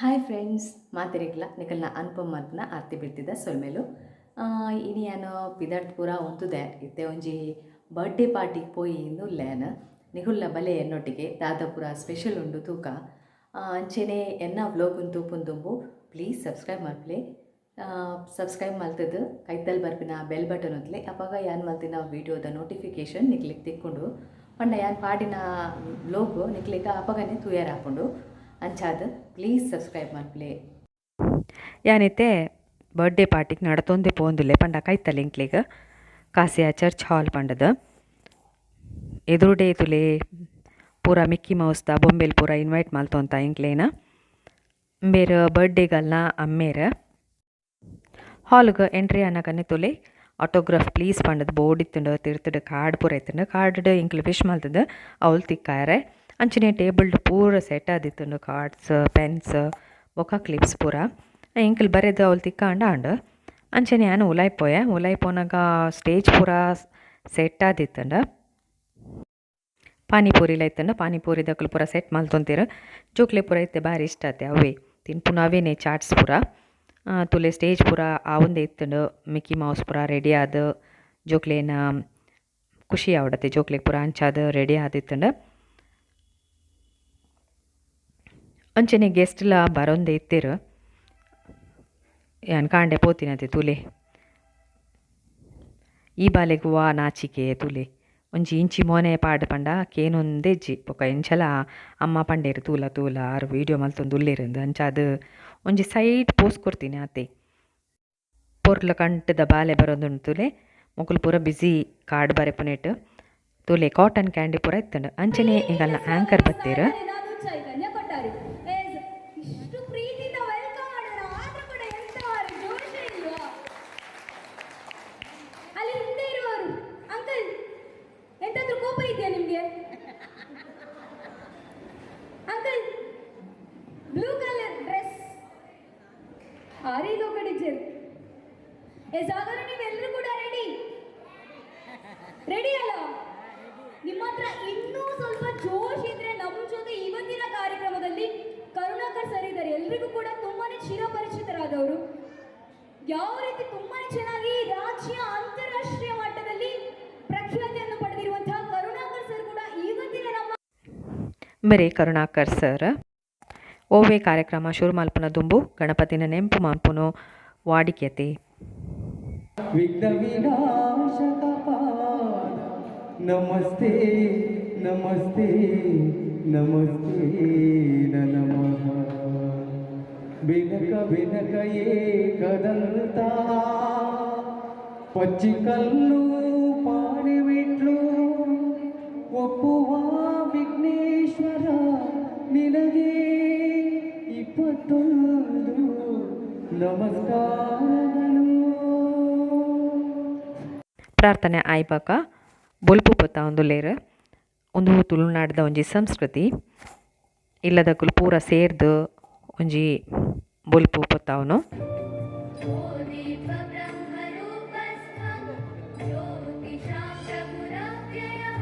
Hi friends, ಮಾತೆರೆಗ್ಲ ನಿಕಲ್ನ ಅನುಪಮ ಮಲ್ಪುನ ಆರ್ತಿ ಬಿರ್ತಿದ ಸೊಲ್ಮೆಲು. ಇನಿ ಯಾನ್ ಪಿದಡ್ದ್ ಪೂರ ಉಂತುದೆ. ಇತ್ತೆ ಒಂಜಿ ಬರ್ಡೇ ಪಾರ್ಟಿಗ್ ಪೋಯಿ ಇಂದ್ ಉಲ್ಲೆ ಯಾನ್. ನಿಕುಲ್ಲ ಬಲೆ ಎನ್ನೊಟ್ಟಿಗೆ, ದಾದ ಪೂರ ಸ್ಪೆಷಲ್ ಉಂಡು ತೂಕ. ಅಂಚೆನೆ ಎನ್ನ ವ್ಲೋಗುನ್ ತೂಪುನ್ ದುಂಬು ಪ್ಲೀಸ್ ಸಬ್ಸ್ಕ್ರೈಬ್ ಮಲ್ಪುಲೆ. ಸಬ್ಸ್ಕ್ರೈಬ್ ಮಲ್ತ್ದ್ ಕೈತಲ್ ಬರ್ಪಿನ ಬೆಲ್ ಬಟನ್ ಒತ್ತ್ಲೆ. ಅಪಗ ಯಾನ್ ಮಲ್ತಿನ ವೀಡಿಯೋದ ನೋಟಿಫಿಕೇಶನ್ ನಿಕ್ಲೆಗ್ ತಿಕ್ಕುಂಡು. ಪಂಡ ಯಾನ್ ಪಾಡಿನ ವ್ಲೋಗ್ ನಿಕ್ಲೆಗ್ ಅಪಗನೆ ತೂಯೆರೆ ಆಪುಂಡು. ಅಂಚಾದ್ ಪ್ಲೀಸ್ ಸಬ್ಸ್ಕ್ರೈಬ್ ಮಲ್ಪುಲೆ. ಯಾನಿತ್ತೆ ಬರ್ಡೇ ಪಾರ್ಟಿಗ್ ನಡತೊಂದೆ ಪೋವೊಂದುಲ್ಲೆ ಪಂಡ ಕೈತಲ್ ಎಂಕ್ಲೆಗ್ ಕಾಸ್ಯ ಚರ್ಚ್ ಹಾಲ್ ಪಂಡ್ದ್. ಎದುರುಡೇ ತೂಲೆ ಪೂರ ಮಿಕ್ಕಿ ಮೌಸ್ದ ಬೊಂಬೆಲ್ ಪೂರ ಇನ್ವೈಟ್ ಮಲ್ತೊಂತ ಎಂಕ್ಲೆನ್. ಉಂಬೆರ್ ಬರ್ಡೇ ಗರ್ಲ್ನ ಅಮ್ಮೆರ್. ಹಾಲ್ಗ್ ಎಂಟ್ರಿ ಆನಗನೆ ತೂಲೆ ಆಟೋಗ್ರಾಫ್ ಪ್ಲೀಸ್ ಪಂಡ್ದ್ ಬೋರ್ಡ್ ಇತ್ತ್ಂಡ್, ತಿರ್ತ್ಡ್ ಕಾರ್ಡ್ ಪೂರ ಇತ್ತ್ಂಡ್. ಕಾರ್ಡ್ ಎಂಕ್ಲು ವಿಶ್ ಮಲ್ತ್ದ್ ಅವ್ಲು ತಿಕ್ಕಾಯೆರೆ. ಅಂಚನೆ ಟೇಬಲ್ಡ್ ಪೂರ ಸೆಟ್ ಆದಿತ್ತ್ಂಡ್ ಕಾರ್ಡ್ಸ್, ಪೆನ್ಸ್ ಬೊಕ ಕ್ಲಿಪ್ಸ್ ಪೂರ. ಎಂಕ್ಲು ಬರೆದ್ ಅವ್ಲು ತಿಕ್ಕಾಂಡ ಆಂಡ್. ಅಂಚನೆ ಯಾನ್ ಉಲಾಯಿ ಪೋಯೆ. ಉಲಾಯಿ ಪೋನಗ ಸ್ಟೇಜ್ ಪೂರ ಸೆಟ್ ಆದಿತ್ತ್ಂಡ್. ಪಾನಿಪೂರಿಲ ಇತ್ತ್ಂಡ್. ಪಾನಿಪೂರಿದಕುಲು ಪೂರ ಸೆಟ್ ಮಲ್ತೊಂತೆರ್. ಜೋಕ್ಲೆಗ್ ಪೂರ ಇತ್ತೆ ಬಾರಿ ಇಷ್ಟ ಆತೆ ಅವ್ವೆ. ತಿನ್ಪುನ ಅವೇನೆ ಚಾಟ್ಸ್ ಪೂರ. ತೂಲೆ ಸ್ಟೇಜ್ ಪೂರ ಆವೊಂದೆ ಇತ್ತ್ಂಡ್. ಮಿಕ್ಕಿ ಮೌಸ್ ಪೂರ ರೆಡಿ ಆದ್ ಜೋಕ್ಲೆನ ಖುಷಿ ಆವಡತೆ ಜೋಕ್ಲೆಗ್ ಪೂರ ಅಂಚಾದ್ ರೆಡಿ ಆದಿತ್ತ್ಂಡ್. ಅಂಚನೆ ಗೆಸ್ಟ್ ಲ ಬರೊಂದೆ ಇತ್ತೆರ್. ಯಾನ್ ಕಾಂಡೆ ಪೋತಿನತೆ ತೂಲೆ. ಈ ಬಾಲೆಗ್ ವಾ ನಾಚಿಕೆ ತೂಲೆ. ಒಂಜಿ ಇಂಚಿ ಮೋನೆ ಪಾಡ್ ಪಂಡ ಕೇನೊಂದೇ ಇಜ್ಜಿ. ಬೊಕ ಎಂಚಲ ಅಮ್ಮ ಪಂಡೆರ್ ತೂಲ ತೂಲ ಆರ್ ವೀಡಿಯೋ ಮಲ್ತೊಂದು ಉಲ್ಲೆರ್ ಇಂದ್. ಅಂಚಾದ್ ಒಂಜಿ ಸೈಡ್ ಪೋಸ್ ಕೊರ್ತಿನಿ ಆತೆ. ಪೊರ್ಲ ಕಂಟ್ದ ಬಾಲೆ ಬರೊಂದುಂಡು ತೂಲೆ. ಮೊಕುಲು ಪೂರ ಬ್ಯುಸಿ ಕಾರ್ಡ್ ಬರೆಪುನೆಟ್. ತೂಲೆ ಕಾಟನ್ ಕ್ಯಾಂಡಿ ಪೂರ ಇತ್ತ್ಂಡ್. ಅಂಚನೆ ಎಂಕಲ್ನ ಆಂಕರ್ ಬತ್ತೆರ್. ನಾನು ಚೈತನ್ಯ ಕೊಟ್ಟಾರಿ. ಇಷ್ಟು ಪ್ರೀತಿಯಿಂದ welcome ಮಾಡೋಣ, ಆದ್ರೂ ಕೂಡ ಎಂತ ಮಾರ್ರೆ, ಜೋಶೇ ಇಲ್ವಾ? ಅಲ್ಲಿ ಹಿಂದೆ ಇರುವವರು ಅಂಕಲ್, ಎಂತಾದ್ರೂ ಕೋಪ ಇದೆಯಾ ನಿಮ್ಗೆ? ಅಂಕಲ್, ಬ್ಲೂ ಕಲರ್ ಡ್ರೆಸ್ ಆರಿ ಲೋಕಡಿಜರ್. ಎಸ್, ಹಾಗಾದ್ರೆ ನೀವೆಲ್ಲರೂ ಕೂಡ ರೆಡಿ ರೆಡಿ ಅಲ್ಲ? ನಿಮ್ಮ ಹತ್ರ ಇನ್ನೂ ಸ್ವಲ್ಪ ಜೋಶ್ ಇದ್ರೆ ನಮ್ಮ ಜೊತೆ ಇವತ್ತಿನ ಕಾರ್ಯಕ್ರಮದಲ್ಲಿ ಕರುಣಾಕರ್ ಸರ್ ಇದ್ದಾರೆ. ಎಲ್ರಿಗೂ ಕೂಡ ತುಂಬಾನೇ ಚಿರಪರಿಚಿತರಾದವರು. ಯಾವ ರೀತಿ ತುಂಬಾನೇ ಚೆನ್ನಾಗಿ ರಾಜ್ಯ, ಅಂತಾರಾಷ್ಟ್ರೀಯ ಮಟ್ಟದಲ್ಲಿ ಪ್ರಖ್ಯಾತಿಯನ್ನು ಪಡೆದಿರುವಂತಹ ಕರುಣಾಕರ್ ಸರ್ ಕೂಡ ಇವತ್ತಿನ ನಮ್ಮ ಬರೇ ಕರುಣಾಕರ್ ಸರ್. ಓವೆ ಕಾರ್ಯಕ್ರಮ ಶುರು ಮಲ್ಪುನ ದುಂಬು ಗಣಪತಿನ ನೆಂಪು ಮನ್ಪುನು ವಾಡಿಕೆತೆ. ವಿಘ್ನ ವಿನಾಶಕ ಪಾದ ನಮಸ್ತೆ ನಮಸ್ತೆ ನಮಸ್ತೆ ನಮಃ. ಬೆನಕ ಬೆನಕ ಏಕದಂತ, ಪಚ್ಚಿಕಲ್ಲು ಪಾಣಿಮೆಟ್ಲು, ಒಪ್ಪುವ ವಿಘ್ನೇಶ್ವರ ನಿನಗೆ 21 ನಮಸ್ಕಾರಗಳು. ಪ್ರಾರ್ಥನೆ ಆಯಿಬೊಕ ಬೊಲ್ಪು ಪೊತ್ತಾವೊಂದುಲ್ಲೆರ್. ಉಂದು ತುಳುನಾಡ್ದ ಒಂಜಿ ಸಂಸ್ಕೃತಿ. ಇಲ್ಲದಕುಲು ಪೂರ ಸೇರ್ದ್ ಒಂಜಿ ಬೊಲ್ಪು ಪೊತ್ತಾವುನು. ದೀಪ ಬ್ರಹ್ಮರೂಪಸ್ಥಂ ಜ್ಯೋತಿಷಾಂ ಪ್ರಭುರವ್ಯಯಃ.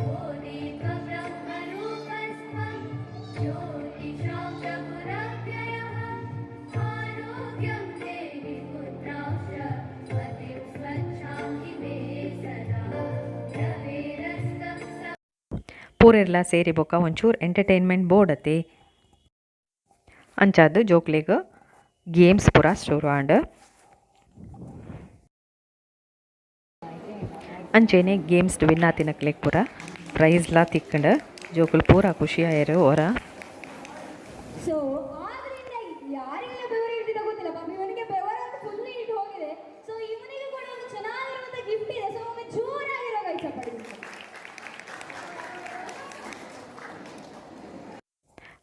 ಓ ದೀಪ ಬ್ರಹ್ಮರೂಪಸ್ಥಂ ಜ್ಯೋತಿಷಾಂ ಪ್ರಭುರವ್ಯಯಃ. ಆರೋಗ್ಯಂ ದೇಹಿ ಪುತ್ರಾಂಶ್ಚ ಮತಿಂ ಸ್ವಚ್ಛಾಂ ಹಿ ಮೇ ಸದಾ ರವಿರಸ್తం. ಪೂರೆರ್ಲ ಸೇರಿ ಬೊಕ ಒಂಚೂರು ಎಂಟರ್ಟೈನ್ಮೆಂಟ್ ಬೋಡತೆ. ಅಂಚಾದ್ ಜೋಕ್ಲೆಗ್ ಗೇಮ್ಸ್ ಪೂರ ಶುರು ಆಂಡ್. ಅಂಚೆನೆ ಗೇಮ್ಸ್ ವಿನ್ ಆತಿನಕ್ಲೆಗ್ ಪೂರ ಪ್ರೈಸ್ ಲ ತಿಕ್ಕುಂಡು. ಜೋಕುಲು ಪೂರ ಖುಷಿ ಆಯೆರ್ ಒರ. ಸೊ ಆದ್ರಿಂದ ಯಾರಿಗೆಲ್ಲ ಬೆವರು ಇಳ್ದಿದೆ ಗೊತ್ತಿಲ್ಲ. ಪಾಪ, ಇವನಿಗೆ ಬೆವರಂತೂ ಫುಲ್ ಇಟ್ಟು ಹೋಗಿದೆ. ಸೊ ಇವನಿಗೆ ಕೂಡ ಒಂದು ಚೆನ್ನಾಗಿರುವಂತ ಗಿಫ್ಟ್ ಇದೆ. ಸೊ ಒಮ್ಮೆ ಜೋರಾಗಿರೋ ಕೈ ಚಪ್ಪಾಳಿ.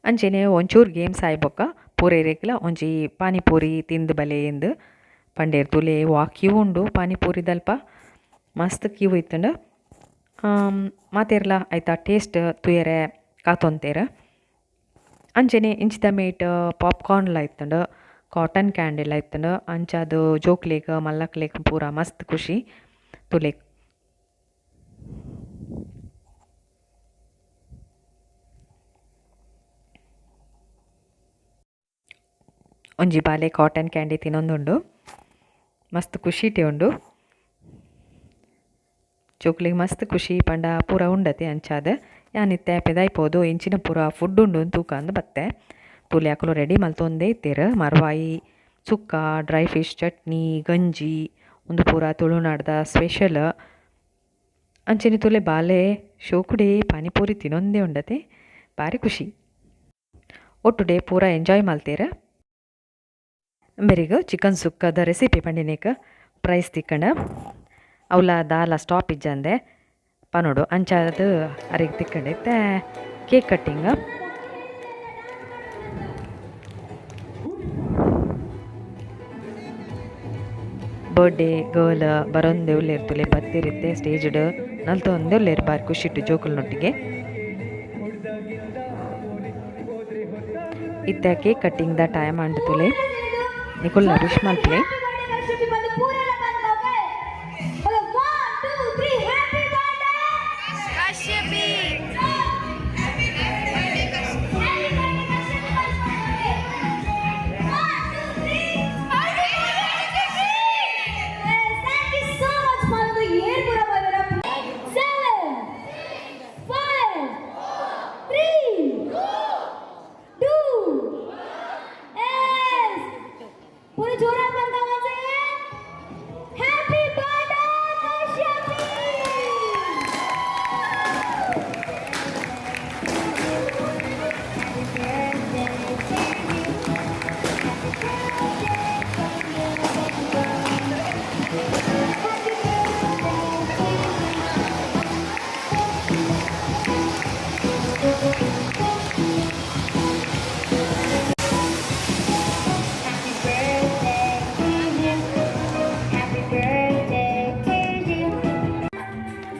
ಅಂಚೆನೆ ಒಂಚೂರು ಗೇಮ್ಸ್ ಆಯಿ ಬೊಕ್ಕ ಪೂರೆರೆಗ್ಲ ಒಂಜಿ ಪಾನಿಪೂರಿ ತಿಂದ್ ಬಲೆ ಇಂದ್ ಪಂಡೆರ್. ತೂಲೆ ವಾ ಕ್ಯೂ ಉಂಡು ಪಾನಿಪೂರಿದಲ್ಪ, ಮಸ್ತ್ ಕ್ಯೂ ಇತ್ತ್ಂಡ್. ಮಾತೆರ್ಲ ಐತ ಟೇಸ್ಟ್ ತೂಯೆರೆ ಕಾತೊಂತೆರ್. ಅಂಚೆನೆ ಇಂಚಿದ ಮೇಟ್ ಪಾಪ್ಕಾರ್ನ್ ಲ ಇತ್ತ್ಂಡ್, ಕಾಟನ್ ಕ್ಯಾಂಡಿಲ ಇತ್ತ್ಂಡ್. ಅಂಚಾದ್ ಜೋಕ್ಲೆಗ್ ಮಲ್ಲಕ್ಲೆಗ್ ಪೂರ ಮಸ್ತ್ ಖುಷಿ ತೂಲೆ. ಒಂಜಿ ಬಾಲೆ ಕಾಟನ್ ಕ್ಯಾಂಡಿ ತಿನ್ನೊಂದುಂಡು. ಮಸ್ತ್ ಖುಷಿಟೆ ಉಂಡು. ಜೋಕ್ಲೆಗ್ ಮಸ್ತ್ ಖುಷಿ ಪಂಡ ಪೂರ ಉಂಡತೆ ಅಂಚಾದ್ ಯಾನ್ ಇತ್ತೆ ಪೆದಾಯಿ ಪೋದು ಇಂಚಿನ ಪೂರ ಫುಡ್ ಉಂಡು ತೂಕಂದ್ ಬತ್ತೆ. ತೂಲೆ ಅಕುಲು ರೆಡಿ ಮಲ್ತೊಂದೇ ಇತ್ತೆರ್. ಮರ್ವಾಯಿ ಸುಕ್ಕ, ಡ್ರೈ ಫಿಶ್ ಚಟ್ನಿ, ಗಂಜಿ ಉಂದು ಪೂರ ತುಳುನಾಡ್ದ ಸ್ಪೆಷಲ್. ಅಂಚನೆ ತೂಲೆ ಬಾಲೆ ಶೋಕುಡೆ ಪಾನಿಪೂರಿ ತಿನೊಂದೇ ಉಂಡತೆ, ಬಾರಿ ಖುಷಿ. ಒಟ್ಟುಡೆ ಪೂರ ಎಂಜಾಯ್ ಮಲ್ತೆರ್. ಇಂಬೆರಿಗ್ ಚಿಕನ್ ಸುಕ್ಕದ ರೆಸಿಪಿ ಪಂಡಿನೇಕ್ ಪ್ರೈಸ್ ತಿಕ್ಕಂಡ. ಅವ್ಲ ದಾಲ ಸ್ಟಾಪ್ ಇಜ್ಜಂದೆ ಪನೊಡು ಅಂಚಾದ್ ಅರೆಗ್ ತಿಕ್ಕಂಡು. ಇತ್ತೆ ಕೇಕ್ ಕಟ್ಟಿಂಗ್. ಬರ್ಡೇ ಗರ್ಲ್ ಬರೊಂದೆ ಉಲ್ಲೆರ್ ತೂಲೆ ಬತ್ತಿರಿತ್ತೆ ಸ್ಟೇಜ್ಡ್ ನಲ್ತೊಂದೆ ಉಲ್ಲೆರ್ ಬಾರಿ ಖುಷಿಟ್ ಜೋಕುಲ್ನೊಟ್ಟಿಗೆ. ಇತ್ತೆ ಕೇಕ್ ಕಟ್ಟಿಂಗ್ ದ ಟೈಮ್ ಆಂಡ್ ತೂಲೆ. ನಿಕುಲ್ಲ ವಿಶ್ ಮಲ್ಪುಲೆ.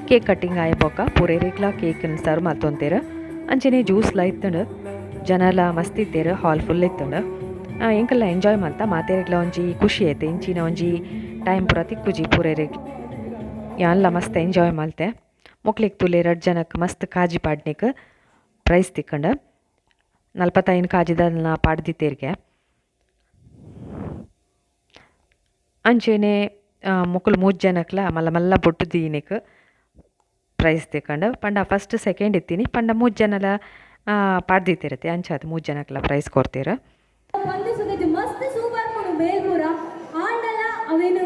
ಕೇಕ್ ಕಟ್ಟಿಂಗ್ ಆಯಿ ಬೊಕ್ಕ ಪೂರೆರೆಗ್ಲಾ ಕೇಕ್ ನ್ ಸರ್ವ್ ಮಲ್ತೊಂತೆರ್. ಅಂಚನೆ ಜ್ಯೂಸ್ ಲ ಇತ್ತುಂಡು. ಜನಲ ಮಸ್ತ್ ಇತ್ತೆರ್, ಹಾಲ್ ಫುಲ್ ಇತ್ತುಂಡು. ಎಂಕಲ್ಲ ಎಂಜಾಯ್ ಮಲ್ತ ಮಾತೆರೆಗ್ಲ ಒಂಜಿ ಖುಷಿ ಐತೆ. ಇಂಚಿನ ಒಂಜಿ ಟೈಮ್ ಪೂರ ತಿಕ್ಕುಜಿ ಪೂರೆರೆಗ್. ಯಾನ್ಲ ಮಸ್ತ್ ಎಂಜಾಯ್ ಮಲ್ತೆ. ಮೊಕ್ಲೆಗ್ ತೂಲೆ ರಡ್ಡ್ ಜನಕ್ ಮಸ್ತ್ ಕಾಜಿ ಪಾಡ್ನೆಕ್ ಪ್ರೈಸ್ ತಿಕ್ಕಂಡು. 45 ಕಾಜಿದ ಪಾಡ್ದಿತ್ತೆರ್ಗೆ. ಅಂಚನೆ ಮೊಕುಲು ಮೂಜಿ ಜನಕ್ಲ ಮಲ್ಲ ಮಲ್ಲ ಬೊಟ್ಟು ದೀನೆಕ್ ಪ್ರೈಸ್ ತಿಕ್ಕಂಡು. ಪಂಡ ಫಸ್ಟ್ ಸೆಕೆಂಡ್ ಇತ್ತೀನಿ ಪಂಡ ಮೂಜಿ ಜನಲ ಪಾಡ್ದಿತ್ತಿರತ್ತೆ ಅಂಚಾದ್ ಮೂಜಿ ಜನಕ್ಲ ಪ್ರೈಸ್ ಕೊರ್ತೆರ್. ಮಸ್ತ್ ಸೂಪರ್ ಪುಡು ಮೇಲ್ಪುರ ಆಂಡಲ ಅವೇನು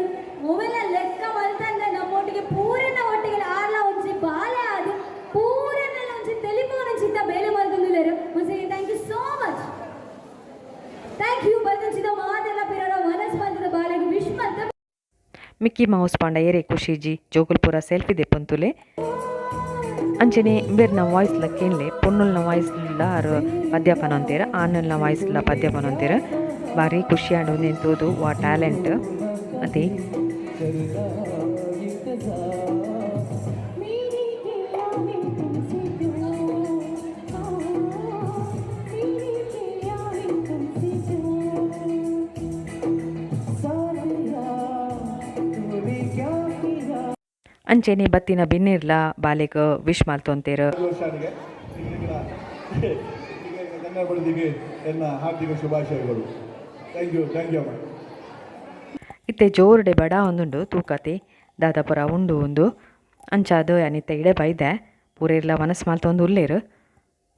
ಒವೆಲ ಲೆಕ್ಕ ಮಲ್ತಂದೆ ನಮ್ಮೊಟ್ಟಿಗೆ ಪೂರೆನ ಒಟ್ಟಿಗೆ ಆರ್ಲ ಒಂಜಿ ಬಾಲೆ ಆದ್ ಪೂರೆನೆಲ್ಲ ಒಂಜಿ ತೆಲಿಪೋನಂಚಿತ್ತ ಬೇಲೆ ಮಲ್ತೊಂದುಲ್ಲೆರ್. Once again thank you so much. Thank you ಬಲ್ತಂಚಿದ ಮಾತೆಲ್ಲ ಪಿರರ ಮನಸ್ ಮಲ್ತದ ಬಾಲೆಗ್ ವಿಶ್ ಮಲ್ತ. ಮಿಕ್ಕಿ ಮೌಸ್ ಪಂಡ ಏರೆ ಖುಷಿಜಿ ಜೋಕುಲು ಪೂರ ಸೆಲ್ಫಿ ದೆಪ್ಪೊಂತುಲೆ. ಅಂಚನೆ ಇಂಬೆರ್ನ ವಾಯ್ಸ್ ಲ ಕೇನ್ಲೆ. ಪೊಣ್ಣುಲ್ನ ವಾಯ್ಸ್ ಲ ಆರ್ ಪದ್ಯ ಪನೊಂತೆರ್, ಆಣುಲ್ನ ವಾಯ್ಸ್ ಲ ಪದ್ಯ ಪನೊಂತೆರ್. ಬಾರಿ ಖುಷಿ ಆಂಡ್ ಉಂದೆನ್ ತೂದು ವಾ ಟ್ಯಾಲೆಂಟ್ ಅತೆ. ಅಂಚನೆ ಬತ್ತಿನ ಬಿನ್ನೆರ್ಲ ಬಾಲೆಗ್ ವಿಶ್ ಮಲ್ತೊಂತೆರ್. ಇತ್ತೆ ಜೋರುಡೆ ಬಡ ಒಂದುಂಡು ತೂಕತೆ ದಾದ ಪೂರ ಉಂಡು ಉಂದು. ಅಂಚಾದ್ ಯಾನ್ ಇತ್ತೆ ಇಡೆ ಬೈದೆ. ಪೂರೆರ್ಲ ವನಸ್ ಮಲ್ತೊಂದು ಉಲ್ಲೆರ್.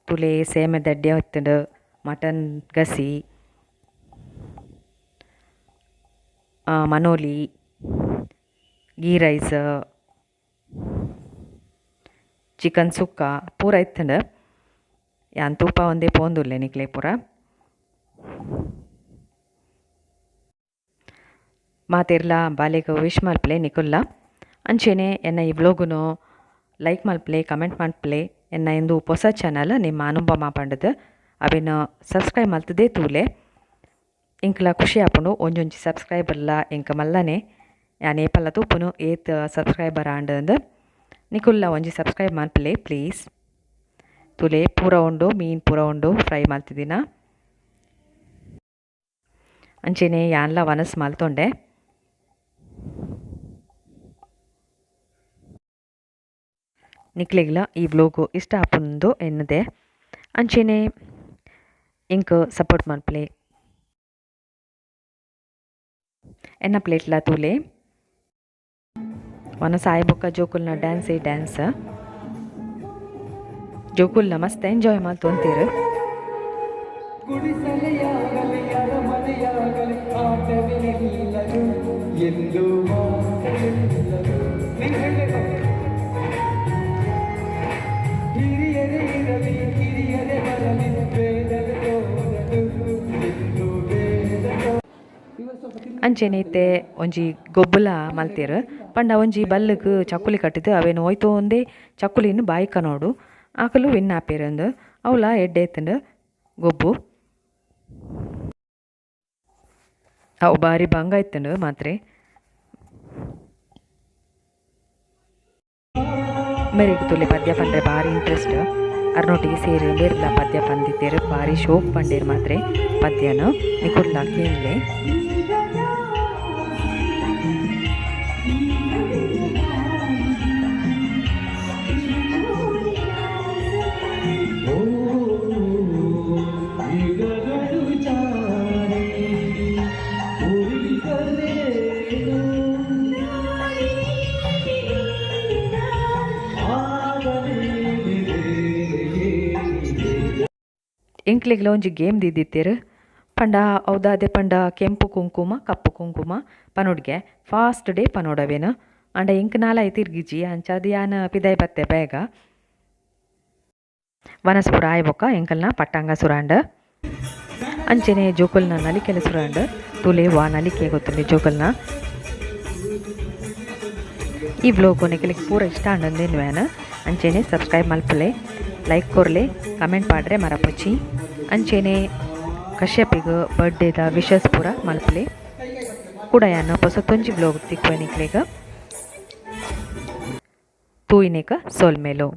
ತೂಲೆ ಸೇಮೆ ದಡ್ಡೆ ಇತ್ತುಂಡು, ಮಟನ್ ಗಸಿ, ಮನೋಲಿ, ಗೀ ರೈಸ್, ಚಿಕನ್ ಸುಕ್ಕ ಪೂರ ಇತ್ತುಂಡು. ಯಾನ್ ತೂಪ ಒಂದೇ ಪೋಂದುಲ್ಲೆ ನಿಕ್ಲೆ ಪೂರ. ಮಾತೆರ್ಲ ಬಾಲೆಗ್ ವಿಶ್ ಮಲ್ಪುಲೆ ನಿಕುಲ್ಲ. ಅಂಚನೆ ಎನ್ನ ಈ ವ್ಲೋಗುನು ಲೈಕ್ ಮಲ್ಪುಲೆ, ಕಮೆಂಟ್ ಮಲ್ಪುಲೆ. ಎನ್ನ ಇಂದು ಪೊಸ ಚಾನಲ್ ನಿಮ್ಮ ಅನುಪಮ ಪಂಡುದು ಅವೆನ್ ಸಬ್ಸ್ಕ್ರೈಬ್ ಮಲ್ತುದೇ ತೂಲೆ. ಎಂಕ್ಲ ಖುಷಿ ಆಪುಂಡು ಒಂಜೊಂಜಿ ಸಬ್ಸ್ಕ್ರೈಬರ್ಲ ಎಂಕ್ ಮಲ್ಲನೆ. ಯಾನ್ ಏಪಲ ತೂಪುನು ಏತ್ ಸಬ್ಸ್ಕ್ರೈಬರ್ ಆಂಡ್ ಅಂದ್. ನಿಕುಲ್ಲ ಒಂಜಿ ಸಬ್ಸ್ಕ್ರೈಬ್ ಮಲ್ಪುಲೆ ಪ್ಲೀಸ್. ತೂಲೆ ಪೂರ ಉಂಡು, ಮೀನ್ ಪೂರ ಉಂಡು ಫ್ರೈ ಮಲ್ತಿದಿನ. ಅಂಚನೆ ಯಾನ್ಲ ವನಸ್ ಮಲ್ತೊಂಡೆ. ನಿಕ್ಲೆಗ್ಲ ಈ ವ್ಲೋಗು ಇಷ್ಟ ಆಪುಂಡು ಎನ್ನುದೆ. ಅಂಚನೆ ಎಂಕ್ ಸಪೋರ್ಟ್ ಮಲ್ಪುಲೆ. ಎನ್ನ ಪ್ಲೇಟ್ಲ ತೂಲೆ. ವನಸ್ ಆಯಿ ಬೊಕ್ಕ ಜೋಕುಲ್ನ ಡ್ಯಾನ್ಸ್ ಈ ಡ್ಯಾನ್ಸ್. ಜೋಕುಲ್ನ ಮಸ್ತ್ ಎಂಜಾಯ್ ಮಲ್ತೊಂತೆರ್. ಗುಡಿಸಲೆಯಾಗಲಿ ಅರಮನೆಯಾಗಲಿ ಆಟವೇ ನಿಲ್ಲದು ಎಂದು ಮಾತವಿಲ್ಲದು. ನೀವು ಹೇಳಬೇಕು. ಹಿರಿಯರೇ ಇರಲಿ ಕಿರಿಯರೇ ಬರಲಿ ಭೇದವೇ ತೋರದು ಎಂದು ಭೇದ. ಅಂಚೆನೆ ಇತ್ತೆ ಒಂಜಿ ಗೊಬ್ಬುಲ ಮಲ್ತೆರ್. ಪಂಡ ಒಂಜಿ ಬಲ್ಲುಗ್ ಚಕ್ಕುಲಿ ಕಟ್ಟಿದ್ ಅವೆನ್ ಒಯ್ತೊಂದೇ ಚಕ್ಕುಲಿನ್ ಬಾಯಿ ಕನೋಡು, ಅಕುಲು ವಿನ್ ಆಪೆರಂದ್. ಅವ್ಲ ಎಡ್ಡೆ ಇತ್ತ್ಂಡ್ ಗೊಬ್ಬು. ಅವು ಬಾರಿ ಬಂಗ ಇತ್ತ್ಂಡ್ ಮಾತ್ರೆ. ಮೇರೆಗ್ ತೂಲೆ ಪದ್ಯ ಪಂಡ್ರೆ ಬಾರಿ ಇಂಟ್ರೆಸ್ಟ್. ಅರ್ನೊಟ್ಟಿಗೆ ಸೇರಿ ಮೇರ್ಲ ಪದ್ಯ ಪಂದಿತ್ತೆರ್. ಬಾರಿ ಶೋಕ್ ಪಂಡೆರ್ ಮಾತ್ರೆ ಪದ್ಯನ್. ನಿಕುಲ್ಲ ಕೇನ್ಲೆ. ಯುಗಗಳು ಚಾರಿ ಉರಿಗಲೇನು ಆಗಲೇನಿದೆ. ಎಂಕ್ಲೆಗ್ಲ ಒಂಜಿ ಗೇಮ್ ದೀದಿತ್ತೆರ್. ಪಂಡ ಅವು ದಾದೆ ಪಂಡ ಕೆಂಪು ಕುಂಕುಮ ಕಪ್ಪು ಕುಂಕುಮ ಪನೊಡ್ಗೆ, ಫಾಸ್ಟ್ ಡೇ ಪನೊಡು ಅವೆನ್. ಆಂಡ ಎಂಕ್ ನಾಲಾಯಿ ತಿರ್ಗಿಜಿ, ಅಂಚಾದ್ ಯಾನ್ ಪಿದಾಯಿ ಬತ್ತೆ ಬೇಗ. ವನಸ್ ಪೂರ ಆಯಿ ಬೊಕ್ಕ ಎಂಕಲ್ನ ಪಟ್ಟಾಂಗ ಸುರಾಂಡ್. ಅಂಚೆನೆ ಜೋಕುಲ್ನ ನಲಿಕೆಲ ಸುರಾಂಡ್. ತೂಲೆ ವಾ ನಲಿಕೆ ಗೊತ್ತುಂಡು ಜೋಕುಲ್ನ. ಈ ವ್ಲೋಗ್ ನಿಕಲೆಗ್ ಪೂರ ಇಷ್ಟ ಆಂಡ್ ಯಾನ್. ಅಂಚೆನೆ ಸಬ್ಸ್ಕ್ರೈಬ್ ಮಲ್ಪುಲೆ, ಲೈಕ್ ಕೊರ್ಲೆ, ಕಮೆಂಟ್ ಪಾಡ್ರೆ ಮರಪೊಚ್ಚಿ. ಅಂಚೆನೆ ಕಶ್ಯಪಿಗ್ ಬರ್ಡೇದ ವಿಶಸ್ ಪೂರ ಮಲ್ಪುಲೆ. ಕೂಡ ಯಾನ್ ಪೊಸತೊಂಜಿ ವ್ಲೋಗ್ ತಿಕ್ಕುವೆ ನಿಕ್ಲೆಗ್. ತೂಯಿನೆಕ್ ಸೊಲ್ಮೆಲು.